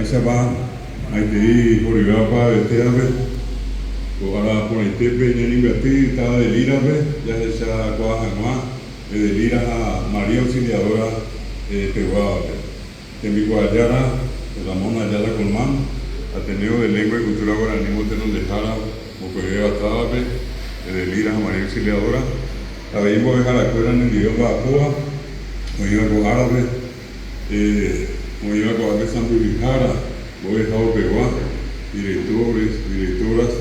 Mba'éichapa maitei horyvéva opavavetévape ko ára porãitépe ñañembyaty táva Delírape jahechakuaa hag̃ua Edelira ha María Auxiliadora peguávape. Tembikuaajára Ramón Ayala Colmán, Ateneo de Lengua y Cultura Guaraní motenondehára mokõivéva távape, Edelira ha María Auxiliadora, avei mbo'eharakuéra nendive omba'apóva oĩva ko árape, oĩva ko'ápe sãmbyhyhára mbo'ehaopegua, directores, directoras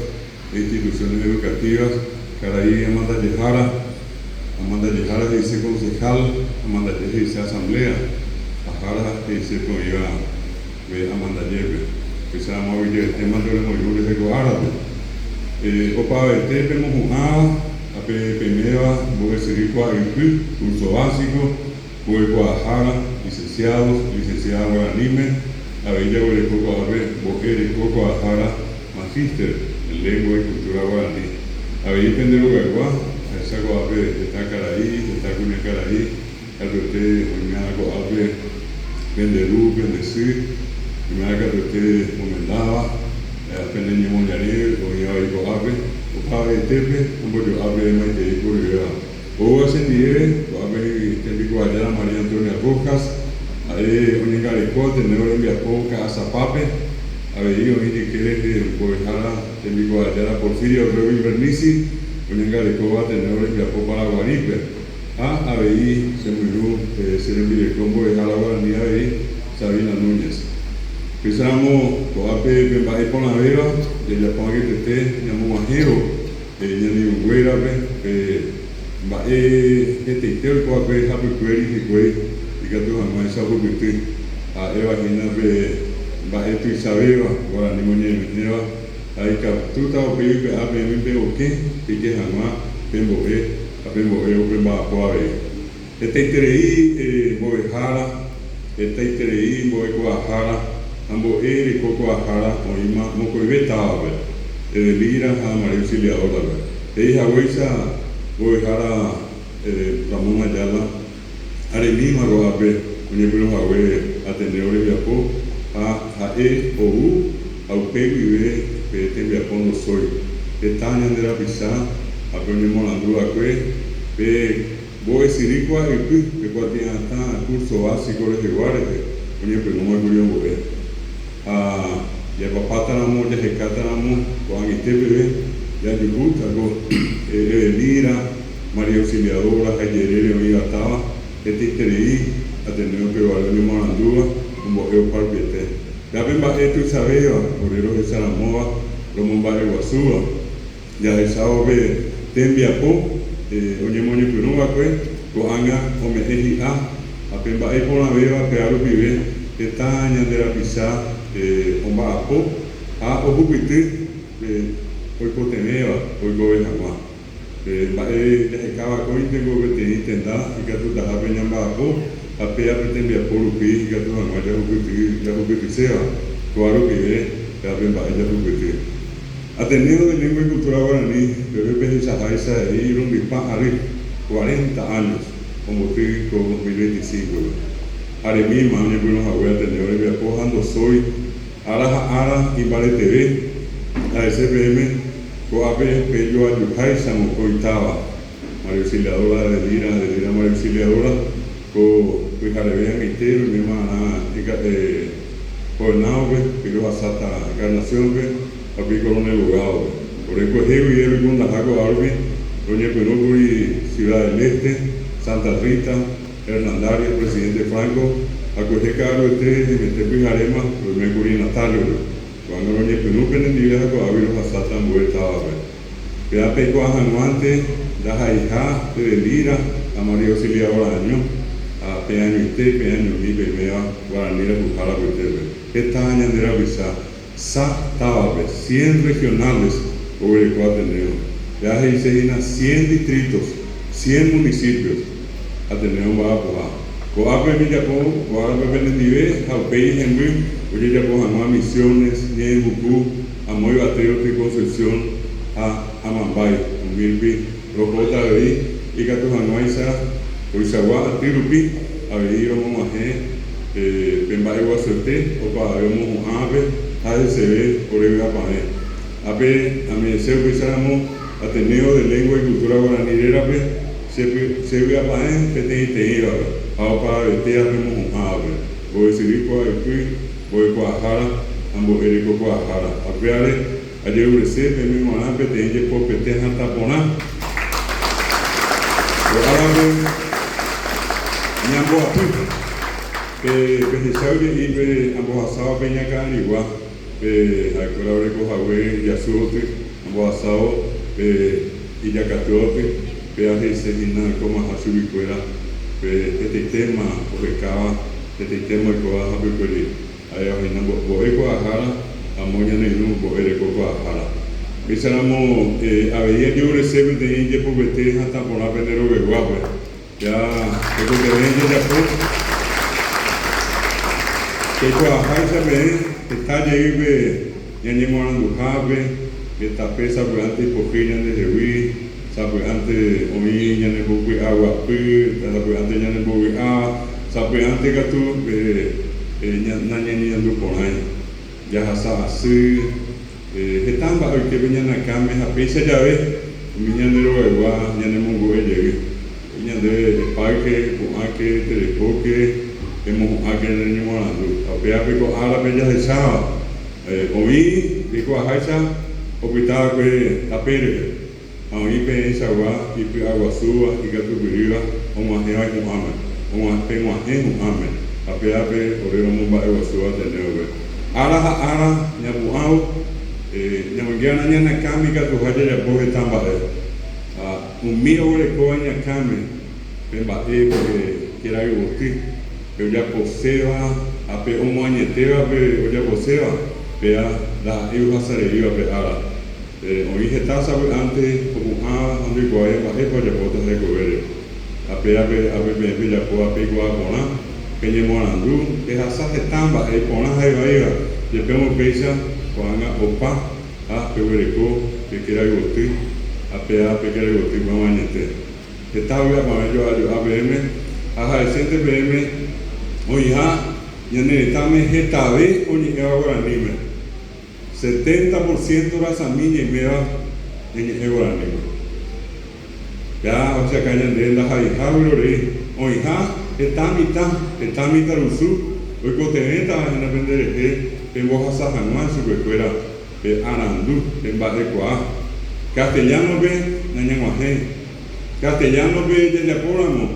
de instituciones educativas, karai amandajehára, amandajehára he'ise concejal, amandaje he'ise asamblea, ha hára he'ise pe oĩva pe amandajépe. Upéicharamo aguyjeetémante oremoirũ rehe ko árape. Opavavete pemohu'ãva ha pe peiméva mbo'esyry kuaa'ypy, curso básico, Mbo'ekuaahára, licenciados, licenciada guaraníme, avei jaguereko ko'ápe mbo'e reko kuaahára, magíster en lengua y cultura guaraní. Avei pende rogaygua, ahecha ko'ápe heta karai, heta kuñakarai, katuete oime'ã ko'ápe pende ru, pende sy, oime'ã katuete omendáva, pene ñemoñare oĩ avei ko'ápe, opavavetépe ombojo'ápe maitei poryvéva. Oúva chendive, ko'ápe tembikuaajára María Antonia Rojas, ha'e oñangareko Ateneo rembiapo Ka'asapápe, avei oĩ jyke rehe mbo'ehára tembikuaajára Porfirio Orrego Invernizzi, oñangarekóva Ateneo rembiapo Paraguarípe, ha avei che moirũ che rembireko mbo'ehára guarani avei Sabina Núñez. Upéicharamo ko'ápe pe mba'e porãvéva jajapo agetete ñamog̃uahẽvo Ñane irũnguérape pe mba'e hetaite oiko'akue hapykuéri hikuái ikatu hag̃uáicha ohupyty, ha'éva hína pe mba'e tuichavéva guarani moñe'ẽme'ẽva ha ikatúta upéi oipe'a peẽme pe okẽ peike hag̃ua pembo'e ha pembo'évo pemba'apo avei. Hetaiterei mbo'ehára, hetaiterei mbo'ekuaahára ha mbo'e rekokuaahára oĩma mokõive távape, Edelira ha María Auxiliadora-pe. He'i haguéicha mbo'ehára Ramón Ayala, aremíma ko'ápe oñepyrũ hague Ateneo rembiapo ha ha'e ou ha upe guive pe tembiapo ndosói. Heta ñande rapicha ha pe oñemorandu va'ekue pe Mbo'esyry kuaa'ypy pe kuatia'atã curso básico rehegua rehe oñepyrũma kuri ombo'e. Ha japapátaramo jahekátaramo ko'ag̃aite peve jajuhúta ko Edelira, María Auxiliadora ha ijerére oĩva táva hetaiterei Ateneo peguare oñemoarandúva ombo'e oparupiete. Péape mba'e tuichavéva ore rohecharamóva romomba'eguasúva. Jahechávo pe tembiapo oñemoñepyrũ va'ekue, ko'ág̃a ome'ẽ hi'a ha pe mba'e iporãvéva péa rupive heta ñande rapicha omba'apo ha ohupyty pe oikotevẽva oikove hag̃ua. Pe mba'e jahekáva akóintengo peteĩ tenda ikatutahápe ñamba'apo ha péa pe tembiapo rupi ikatu hag̃ua jahupyty jahupytyséva, kóa rupive péa pe mba'e jahupyty. Ateneo de Lengua y Cultura Guaraní peve pehechaháicha he'i irundypa ary, cuarenta años, omboty ko 2025-pe. Aremíma oñepyrũ hague Ateneo rembiapo ha ndosói ára ha ára imbareteve, ha'ese peẽme ko'ápe pejoajuháicha mokõi táva, María Auxiliadora de Lira, de Lira María Auxiliadora, ko pyhareve ag̃aite roiméma arã Coenao-pe, pirohasáta Encarnación-pe ha upéi Coronel Bogado-pe. Ore kuehe guive roikundaha ko'a rupi roñepyrũkuri Ciudad del Este, Santa Rita, Hernandarias, Presidente Franco ha kuehe ka'aruete hemete pyharéma roimékuri Natalio-pe. Ko'ág̃a roñepyrũ penendive ha ko'águi rohasáta ambue távape. Péva peikuaa hag̃uánte ndaha'eiha Edelira ha María Auxiliadora año, ha pe añoite pe añomi peiméva guarani rayhuhára apytépe. Heta ñande rapicha sa távape, cien regionales oguereko Ateneo. Péva he'ise hína cien distritos, cien municipios Ateneo omba'apoha. Ko'ápe ojejapo ko árape penendive ha upéi hemby ojejapo hag̃ua Misiones, Ñe'ẽmbuku, Amo yvate rupi Concepción ha Amambay, umi rupi rohóta avei ikatu hag̃uáicha koichagua aty rupi avei romog̃uahẽ Pe mba'eguasuete opavave omohu'ãvape ha heseve ore vy'apavẽ. Ápe ame'ẽse upéicharamo Ateneo de Lengua y Cultura Guarani rérape che che vy'apavẽ peteĩteĩvape ha opavavetéva pemohu'ãvape, mbo'esyry kuaaypy, mbo'ekuaahára ha mbo'erekokuaahára. Ha upévare ajerurese peẽme g̃uarã peteĩ jepopete hatã porã. Ko árape ñamboapy pe pehecha oje'i pe ambohasáva pe ñakã'arigua pe ha'ekuéra oreko hague ijasúoty ambohasávo pe ijakatúoty pe aheise hína oikomaha chuguikuéra pe hetaitéma ohekáva hetaitéma oikóva hapykuéri. Ha'éva hína mbo'e kuaahára amo ñane irũ mbo'e reko kuaahára. Péicharamo avei ajeurese peteĩ jepopete hatã porã pende rogaguápe. Ja tekotevẽ jajapo peikuaaháicha peẽ heta jeýpe ñañemoaranduhápe, pe tape sapy'ánte ipohýi ñandehegui, sapy'ánte oĩ ñanembopy'aguapy, sapy'ánte ñanembovy'a, sapy'ánte katu pe nañañeñandu porãi, jahasa asy, heta mba'e oike pe ñane akãme ha péicha jave umi ñande rogaygua ñanemongu'e jey. He'i ñandéve, Epáyke, epu'ãke, terehóke, emohu'ãke ne ñemoarandu. Ha upéva pe ko árape jahecháva, oĩ jaikuaaháicha opyta va'ekue tape rehe, ha oĩ peẽichagua ipy'aguasúva, ikatupyrýva, og̃uahẽva ihu'ãme, peg̃uahẽ hu'ãme, ha péva pe ore romomba'eguasúva Ateneo-pe. Ára ha ára ñapu'ãvo, ñamoinge va'erã ñane akãme ikatuha jajapo heta mba'e. Ha umi oguerekóva iñakãme pe mba'e pe kerayvoty, pe ojaposéva ha pe omoañetéva pe ojaposéva, péa ndaha'éi ohasareíva pe ára. Oĩ heta sapy'ánte opu'ãva ha ndoikuaáiva mba'épa ojapóta hekovére. Ha péa pe ápe peẽ pejapóva peikuaa porã, peñemoarandu, pehasa heta mba'e iporã ha ivaíva, jepémo upéicha ko'ág̃a opa ha peguereko pe kerayvoty ha péa pe kerayvoty pemoañete. Heta vy'apavẽ jo'a jo'a peẽme ha ha'esénte peẽme oĩha ñane retãme hetave oñe'ẽva guaraníme. Setenta por ciento rasami ñaiméva ñañe'ẽ guaraníme. Ja ohechaka ñande ndaha'eiha vyrorei oĩha heta mitã, heta mitãrusu oikotevẽtava hína penderehe pembohasa hag̃ua chupekuéra pe arandu, pe mba'ekuaa. Castellano-pe nañag̃uahẽi. Castellano-pe jajapóramo,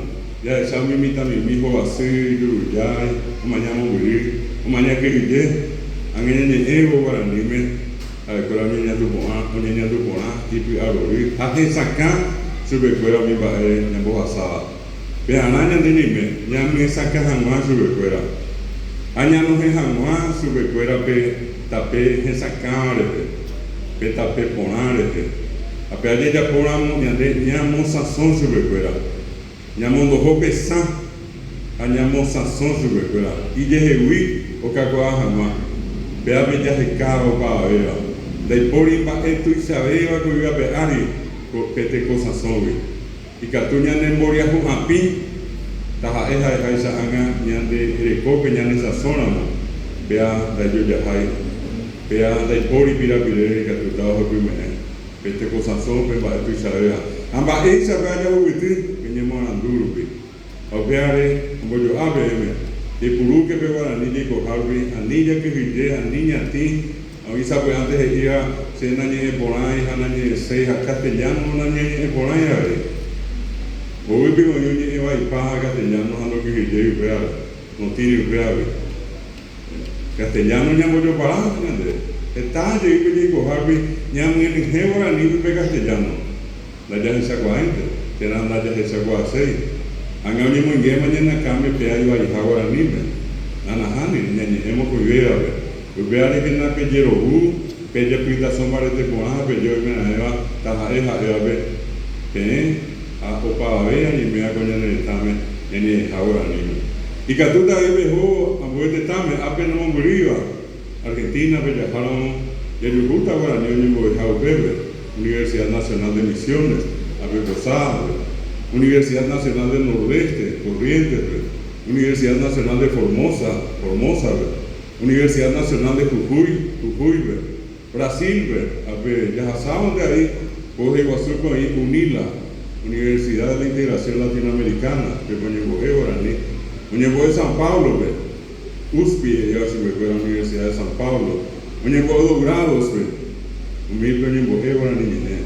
jahecha umi mitãmimi hovasy, jurujái, omaña mombyry, omaña kyhyje. Ág̃a ñañe'ẽvo guaraníme, ha'ekuéra oñeñandu porã, oñeñandu porã, ipy'arory ha hesakã chupekuéra umi mba'e ñambohasáva. Pearã ñande ñaime ñamyesakã hag̃ua chupekuéra ha ñanohẽ hag̃ua chupekuéra pe tape hesakãva rehe, pe tape porã rehe. Ha pe ajejapóramo ñande ñamosãso chupekuéra, ñamondoho pe sã ha ñamosãso chupekuéra ijehegui okakuaa hag̃ua. Péape jahekáva opavavéva. Ndaipóri mba'e tuichavéva ko yvy ape ári ko pe tekosãsógui. Ikatu ñanemboriahu apĩ, taha'e ha'eháicha ág̃a ñande rekópe ñanesãsóramo, péa ndaijojahái, péa ndaipóri pirapire ikatúta ohepyme'ẽ pe tekosãso pe mba'e tuichavéva. Ha mba'éichapa jahupyty pe ñemoarandu rupi? Ha upévare ombojo'a peẽme, Jaipurúke pe guarani jaikoha rupi, ani jakyhyje, ani ñatĩ. Oĩ sapy'ánte he'íva, Che nañe'ẽporãi ha nañe'ẽséi ha castellano nañañe'ẽporãi avei. Mbovýpe oĩ oñe'ẽ vaipa ha castellano ha ndokyhyjéi upévare, notĩri upévagui. Castellano ñambojopara ñande. Heta jeýpe jaikohágui ñamyenyhẽ guaranígui pe castellano. Ndajahechakuaáinte, térã ndajahechakuaaséi. Ág̃a oñemoingéma ñane akãme péa ivaiha guaraníme. Ha nahániri, ñañe'ẽ mokõivévape. Upévarekena pejerovu, pejepytaso mbarete porã ha peje oimeraẽva taha'e ha'évape peẽ ha opavave añeméva ko ñane retãme ñañe'ẽha guaraníme. Ikatúta avei peho ambue tetãme, ápe nomombyrýiva. Argentina-pe jaháramo jajuhúta guarani oñembo'eha upépe, Universidad Nacional de Misiones, ápe Posadas-pe, Universidad Nacional del Nordeste, Corrientes-pe. Universidad Nacional de Formosa, Formosa-pe, Universidad Nacional de Jujuy, Jujuy-pe, Brasil-pe, ha pe jahasávante avei Poheguasúpe oĩ UNILA, Universidad de la Integración Latinoamericana, pépe oñembo'e guarani. Oñembo'e San Pablo-pe, USP he'íva chupekuéra Universidad de San Pablo, oñembo'e Dourados-pe, umípe oñembo'e guarani ñe'ẽ.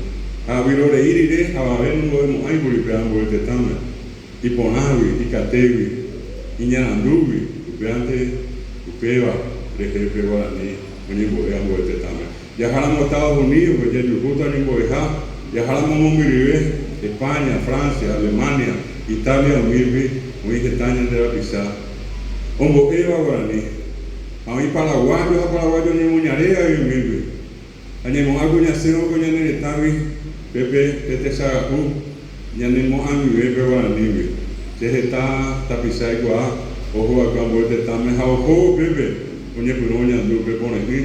Ha vyrorei rire avave nombo'emo'ãikuri pe ambue tetãme, iporãgui, ikatégui, iñarandúgui, upévante upéva rehe pe guarani oñembo'e ambue tetãme. Jaháramo Estados Unidos-pe jajuhúta oñembo'eha, jaháramo mombyryve, España, Francia, Alemania, Italia umígui oĩ heta ñande rapicha ombo'éva guarani. Ha oĩ paraguayo ha paraguayo ñemoñare avei umígui. Ha ñaimo'ã ku ñasẽvo ko ñane retãgui pépe pe techaga'u ñanemo'ãguive pe guaranígui. Che heta tapicha aikuaa oho va'ekue ambue tetãme ha ohóvo pépe oñepyrũ oñandu pe pore'ỹ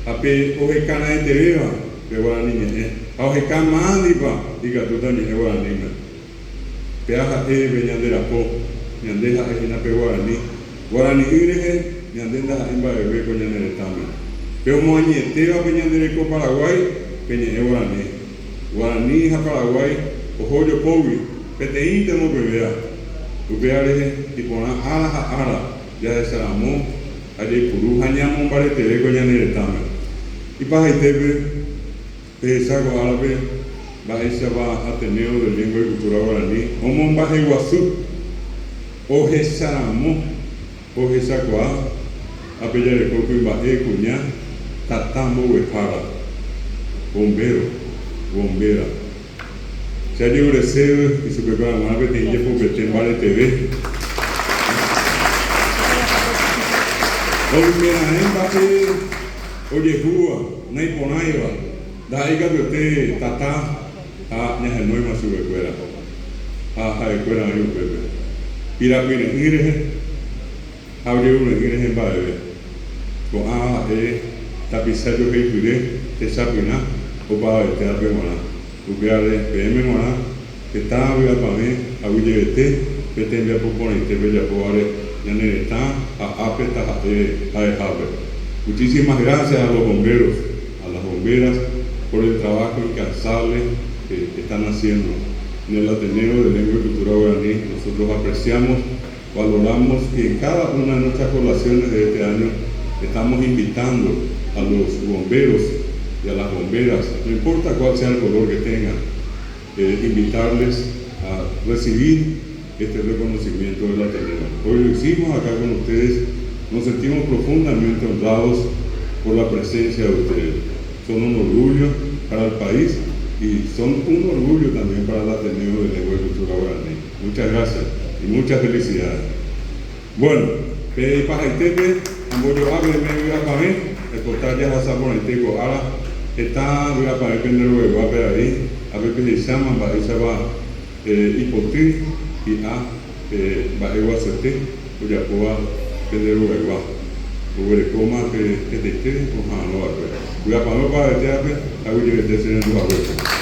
ha pe oheka raẽtevéva pe guarani ñe'ẽ ha oheka mándipa ikatúta oñe'ẽ guaraníme. Péa ha'e pe ñande rapo, ñande ha'e hína pe guarani. Guarani'ỹ rehe ñande ndaha'éi mba'eve ko ñane retãme. Pe omoañetéva pe ñande reko Paraguái pe ñe'ẽ guarani. Guarani ha Paraguái oho ojopógui peteĩnte mokõivéva. Upéva rehe iporã ára ha ára jahecharamo ha jaipuru ha ñamombareteve ko ñane retãme. Ipahaitépe pehecha ko árape mba'éichapa Ateneo de Lengua y Cultura Guarani omomba'eguasu ohecharamo ohechakuaa ápe jareko kuimba'e kuña tata mboguehára, bombero, bombera. Che ajeruresévy ichupekuéra g̃uarã peteĩ jepopete mbareteve. Oimeraẽ mba'e ojehúva, naiporãiva, ndaha'éi katuete tata ha ñahenóima chupekuéra, ha ha'ekuéra oĩ upépe. Pirapyre'ỹ rehe ha ojerure'ỹ rehe mba'eve. Ko'ã ha'e tapicha joheipyre techapyrã opavavetévape g̃uarã. Upévare, peẽme g̃uarã heta vy'apavẽ aguyjevete pe tembiapo porãite pejapóvare ñane retã ha ápe taha'e ha'ehápe. Muchísimas gracias a los bomberos, a las bomberas por el trabajo incansable que están haciendo en el Ateneo de Lengua y Cultura Guaraní. Nosotros apreciamos Valoramos y en cada una de nuestras colaciones de este año estamos invitando a los bomberos y a las bomberas, no importa cuál sea el color que tengan, eh, invitarles a recibir este reconocimiento del Ateneo. Hoy lo hicimos acá con ustedes, nos sentimos profundamente honrados por la presencia de ustedes. Son un orgullo para el país y son un orgullo también para el Ateneo de Lengua y Cultura Guaraní. Muchas gracias y muchas felicidades. Bueno, pe ipahaitépe ambojo'a peẽme vy'apavẽ, aipota jahasa porãite ko ára, heta vy'apavẽ pende rogaguápe avei, ápe pehecháma mba'éichapa ipoty hi'a pe mba'e guasuete ojapóva pende rogaygua. Oguerekóma pe hetaite oha'arõ va'ekue. Vy'apavẽ opavavete ápe, aguyjevete che rendu haguépe.